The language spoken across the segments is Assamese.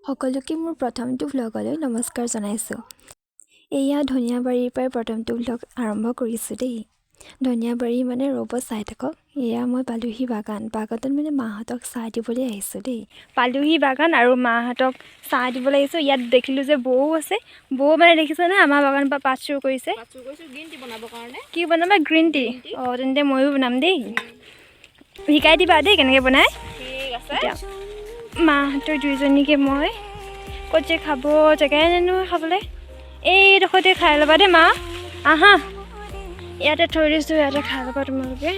সকলোকে মোৰ প্ৰথমটো ভ্লগলৈ নমস্কাৰ জনাইছোঁ। এয়া ধনিয়াবাৰীৰ পৰাই প্ৰথমটো ভ্লগ আৰম্ভ কৰিছোঁ দেই। ধনিয়াবাৰী মানে ৰ'ব, চাই থাকক। এয়া মই পালোহি বাগান। বাগানত মানে মাহঁতক চাহ দিবলৈ আহিছোঁ দেই। পালোহি বাগান আৰু মাহঁতক চাহ দিবলৈ আহিছোঁ। ইয়াত দেখিলোঁ যে বৌ আছে। বৌ মানে দেখিছেনে, আমাৰ বাগানৰ পৰা পাত চুৰ কৰিছে। পাত চুৰ কৰিছোঁ গ্ৰীণ টি বনাবৰ কাৰণে। কি বনাবা? Green tea? Green tea. অঁ, তেন্তে ময়ো বনাম দেই। শিকাই দিবা দেই কেনেকৈ বনায়। ঠিক আছে। এতিয়া মাহঁতৰ দুইজনীকে মই ক'ত যে খাব জেগাই নাই নহয় খাবলৈ। এইডোখৰতে খাই ল'বা দেই মা। আহা, ইয়াতে থৈ দিছোঁ, ইয়াতে খাই ল'বা তোমালোকে।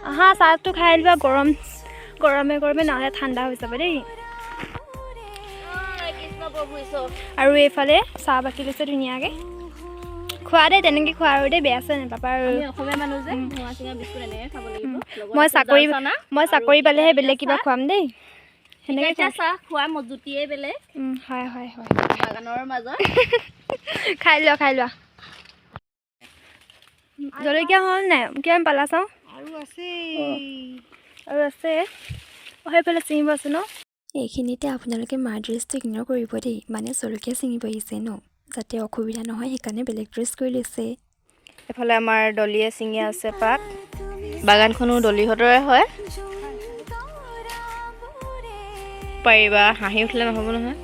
আহা, চাহটো খাই লোৱা, গৰম গৰমে গৰমে, নহ'লে ঠাণ্ডা হৈ যাব দেই। কৃষ্ণ প্ৰভু ঈশ্বৰ। আৰু এইফালে চাহ বাকি লৈছে ধুনীয়াকৈ। খোৱা দেই, তেনেকৈ খোৱা আৰু দেই, বেয়া চেয়া নাপাবা আৰু। আমি অসমীয়া মানুহ যে, ভঙা চিঙা বিস্কুট এনেকৈ খাব লাগিব। লগত মই আছে চাকৰি জাল চানা মই আৰু চাকৰি পালেহে বেলেগ তিতা কিবা চাহ। খুৱাম দেই। সেনেকৈ। তিতা চাহ খোৱা মজুতিয়ে বেলেগ। হয় হয় হয়। বাগানৰ মাজত। খাই লোৱা, খাই লোৱা। জলকীয়া হ'ল নাই? কিমান পালা চাওঁ। আৰু আছে। আৰু আছে। অঁ, সেইফালে ছিঙিব আছে ন? এইখিনিতে আপোনালোকে মাৰ ড্ৰেছটো ইগন'ৰ কৰিব দেই। মানে জলকীয়া ছিঙিব আহিছে ন, যাতে অসুবিধা নহয় সেইকাৰণে বেলেগ ড্ৰেছ কৰি লৈছে। এফালে আমাৰ দলিয়ে ছিঙি আছে পাত। বাগানখনো দলিহঁতৰে হয়। পাৰিবা, হাঁহি উঠিলে নহ'ব নহয়।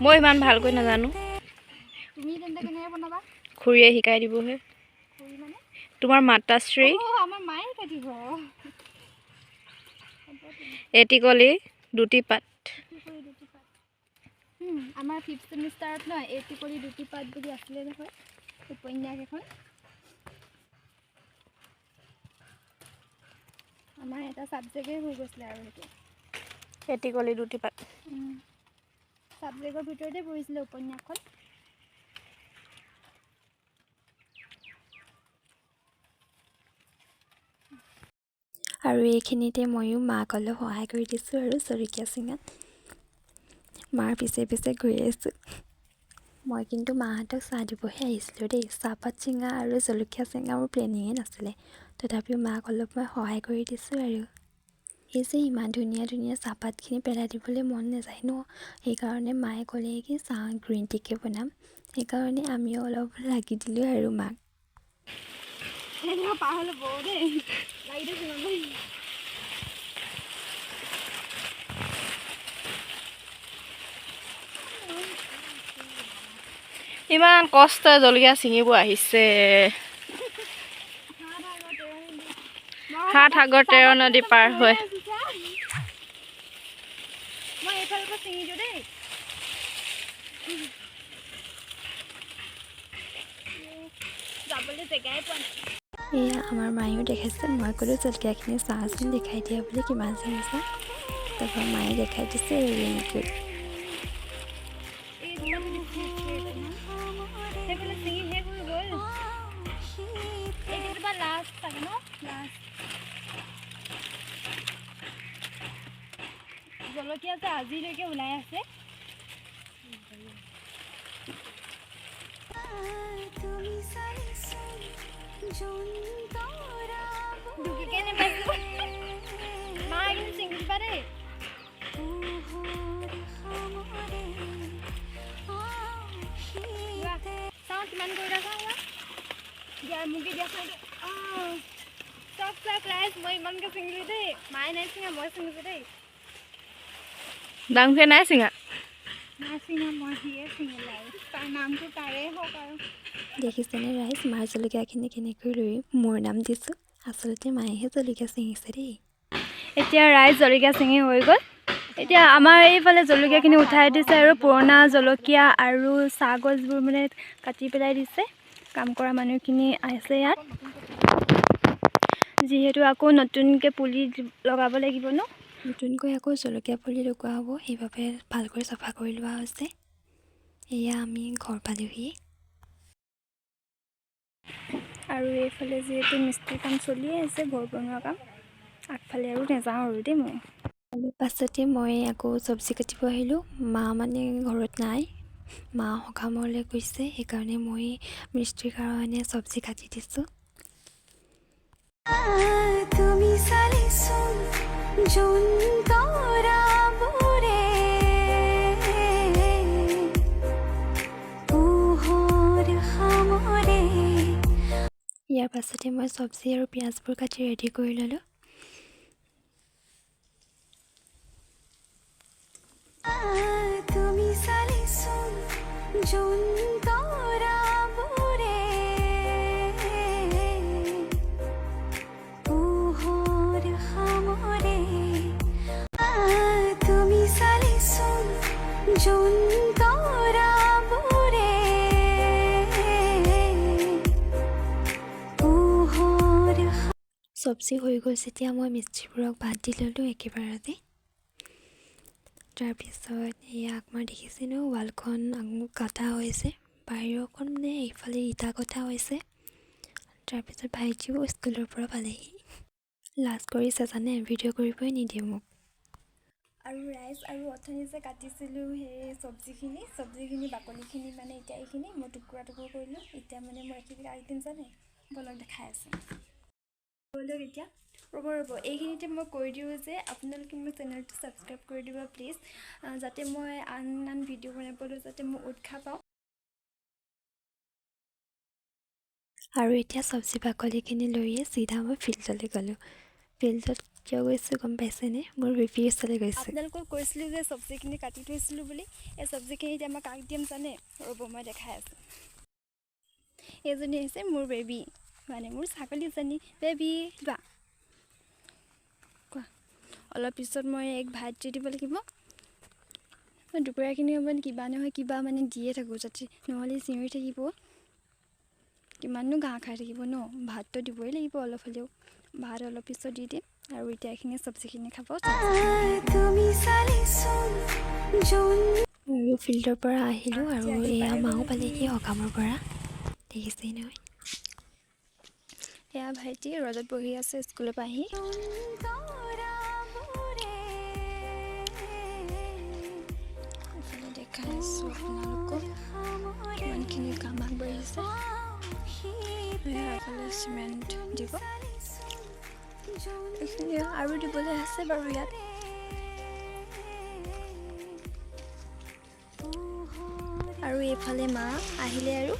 মই ইমান ভালকৈ নাজানো। তুমি তেন্তে কেনেকৈ বনাবা? খুৰীয়ে শিকাই দিবহে। খুৰী মানে? তোমাৰ মাতাশ্ৰী। অঁ, আমাৰ মায়ে শিকাই দিব। এটি কলি দুটি পাত। আমাৰ ফিফ্থ ছেমিষ্টাৰত ন এটি কলি দুটি পাত বুলি আছিলে নহয় উপন্যাস এখন। আমাৰ এটা ছাবজেক্টেই হৈ গৈছিলে আৰু সেইটো। এটি কলি দুটি পাত। ছাবজেক্টৰ ভিতৰতে পৰিছিলে উপন্যাসখন। আৰু এইখিনিতে ময়ো মাক অলপ সহায় কৰি দিছোঁ আৰু জলকীয়া ছিঙাত। মাৰ পিছে পিছে গৈ আছোঁ মই। কিন্তু মাহঁতক চাহ দিবহে আহিছিলোঁ দেই। চাহপাত ছিঙা আৰু জলকীয়া ছিঙা মোৰ প্লেনিঙেই নাছিলে। তথাপিও মাক অলপ মই সহায় কৰি দিছোঁ। আৰু এই যে ইমান ধুনীয়া ধুনীয়া চাহপাতখিনি পেলাই দিবলৈ মন নাযায় ন, সেইকাৰণে মায়ে ক'লে কি চাহ গ্ৰীণ টিকে বনাম। সেইকাৰণে আমিও অলপ লাগি দিলোঁ আৰু মাক। পাৰ হ'লে বৌ দেই লাগি দিছোঁ মানে। ইমান কষ্ট জলকীয়া ছিঙিব আহিছে, সাত সাগৰ তেৰ নদী পাৰ হৈ। মই এইফালৰ পৰা ছিঙি দিওঁ দেই। যাবলৈ জেগাই পোৱা নাই। এয়া আমাৰ মায়েও দেখাইছে। মই ক'লোঁ, জলকীয়াখিনি চাহচোন, দেখাই দিয়া বুলি, কিমান ছিঙিছা। তাৰপৰা মায়ে দেখাই দিছে আৰু এনেকৈ। এই সেইফালে ছিঙি শেষ হৈ গ'ল। এইকেইজোপা লাষ্ট চাগে ন? লাষ্ট জলকীয়া যে আজিলৈকে ওলাই আছে। ঢুকিকে নেপাইছোঁ। মা, এইখিনি ছিঙি দিবা দেই। লোৱা, চাওঁ কিমান কৰিলা, চাওঁ। লোৱা, দিয়া, মুগী দিয়াচোন এইটো। অঁ, চাওক চাওক ৰাইজ, মই ইমানকৈ ছিঙিলোঁ দেই। মায়ে নাই ছিঙা, মই ছিঙিছোঁ দেই। ডাঙৰকৈ নাই ছিঙা। নাই ছিঙা মই, সিয়ে ছিঙিলে আৰু তাৰ নামটো তাৰে হওক আৰু। দেখিছেনে ৰাইজ, মাৰ জলকীয়াখিনি কেনেকৈ লৈ মোৰ নাম দিছোঁ। আচলতে মায়েহে জলকীয়া ছিঙিছে দেই। এতিয়া ৰাইজ, জলকীয়া ছিঙি হৈ গ'ল। এতিয়া আমাৰ এইফালে জলকীয়াখিনি উঠাই দিছে আৰু পুৰণা জলকীয়া আৰু চাহ গছবোৰ মানে কাটি পেলাই দিছে। কাম কৰা মানুহখিনি আছে ইয়াত, যিহেতু আকৌ নতুনকৈ পুলি লগাব লাগিব ন। নতুনকৈ আকৌ জলকীয়া পুলি লগোৱা হ'ব, সেইবাবে ভালকৈ চাফা কৰি লোৱা হৈছে। এয়া আমি ঘৰ পালোহি। আৰু এইফালে যিহেতু মিস্ত্ৰী কাম চলিয়ে আছে, ঘৰ বনোৱা কাম, আগফালে আৰু নাযাওঁ আৰু দেই মই। অলপ পাছতে মই আকৌ চব্জি কাটিব আহিলোঁ। মা মানে ঘৰত নাই, মা সকামলৈ গৈছে, সেইকাৰণে মই মিস্ত্ৰীৰ কাৰণে চব্জি কাটি দিছোঁ। তুমি। পাছতে মই চব্জি আৰু পিঁয়াজবোৰ কাটি ৰেডি কৰি ল'লোঁ। তুমি চালিচোন জোন তৰাবোৰে, পোহৰ সামৰে। তুমি চালিচোন জোন তৰাবোৰে, পোহৰ। চব্জি হৈ গ'ল যেতিয়া মই মিস্ত্ৰীবোৰক ভাত দি ল'লোঁ একেবাৰতে। তাৰপিছত এয়া আমাৰ দেখিছে ন, ৱালখন কটা হৈছে, বাহিৰৰখন মানে এইফালে ইটা কটা হৈছে। তাৰপিছত ভাইটিও স্কুলৰ পৰা পালেহি। লাজ কৰিছে জানে, ভিডিঅ' কৰিবই নিদিয়ে মোক। আৰু ৰাইজ, আৰু অথনি যে কাটিছিলোঁ সেই চব্জিখিনি বাকলিখিনি, মানে এতিয়া এইখিনি মই টুকুৰা টুকুৰ কৰিলোঁ। এতিয়া মানে মই এইখিনি কাটি দিম জানে, ব'লক দেখাই আছোঁ। ব'লক এতিয়া, ৰ'ব ৰ'ব, এইখিনিতে মই কৈ দিওঁ যে আপোনালোকে মোৰ চেনেলটো ছাবস্ক্ৰাইব কৰি দিব প্লিজ, যাতে মই আন আন ভিডিঅ' বনাবলৈ যাতে মই উৎসাহ পাওঁ। আৰু এতিয়া চব্জি বাকলিখিনি লৈয়ে চিধা মই ফিল্ডলৈ গ'লোঁ। ফিল্ডত কিয় গৈছোঁ গম পাইছেনে? মোৰ বেবীৰ ওচৰলৈ গৈছোঁ। আপোনালোকক কৈছিলোঁ যে চব্জিখিনি কাটি থৈছিলোঁ বুলি, এই চব্জিখিনি এতিয়া মই কাক দিম জানে? ৰ'ব, মই দেখাই আছোঁ। এইজনী হৈছে মোৰ বেবী, মানে মোৰ ছাগলীজনী। বেবী কোৱা কোৱা। অলপ পিছত মই এক ভাত দি দিব লাগিব। মই দুপৰীয়াখিনি সময়ত কিবা নহয় কিবা মানে দিয়ে থাকোঁ, যাতে নহ'লে চিঞৰি থাকিব। কিমাননো ঘাঁহ খাই থাকিব ন, ভাতটো দিবই লাগিব অলপ হ'লেও। ভাত অলপ পিছত দি দিম। আৰু এতিয়া এইখিনি চব্জিখিনি খাব। তুমি চালিচোন জোন। আৰু ফিল্ডৰ পৰা আহিলোঁ আৰু এয়া মাও পালেহি সকামৰ পৰা, দেখিছেই নহয়। এয়া ভাইটি ৰ'দত বহি আছে স্কুলৰ পৰা আহি। তৰাবোৰে। এইফালে দেখাই আছোঁ আপোনালোকক কিমানখিনি কাম আগবাঢ়িছে। এয়া এইফালে চিমেণ্ট দিব, এইখিনি আৰু দিবলৈ আছে বাৰু ইয়াত। আৰু এইফালে মা আহিলে আৰু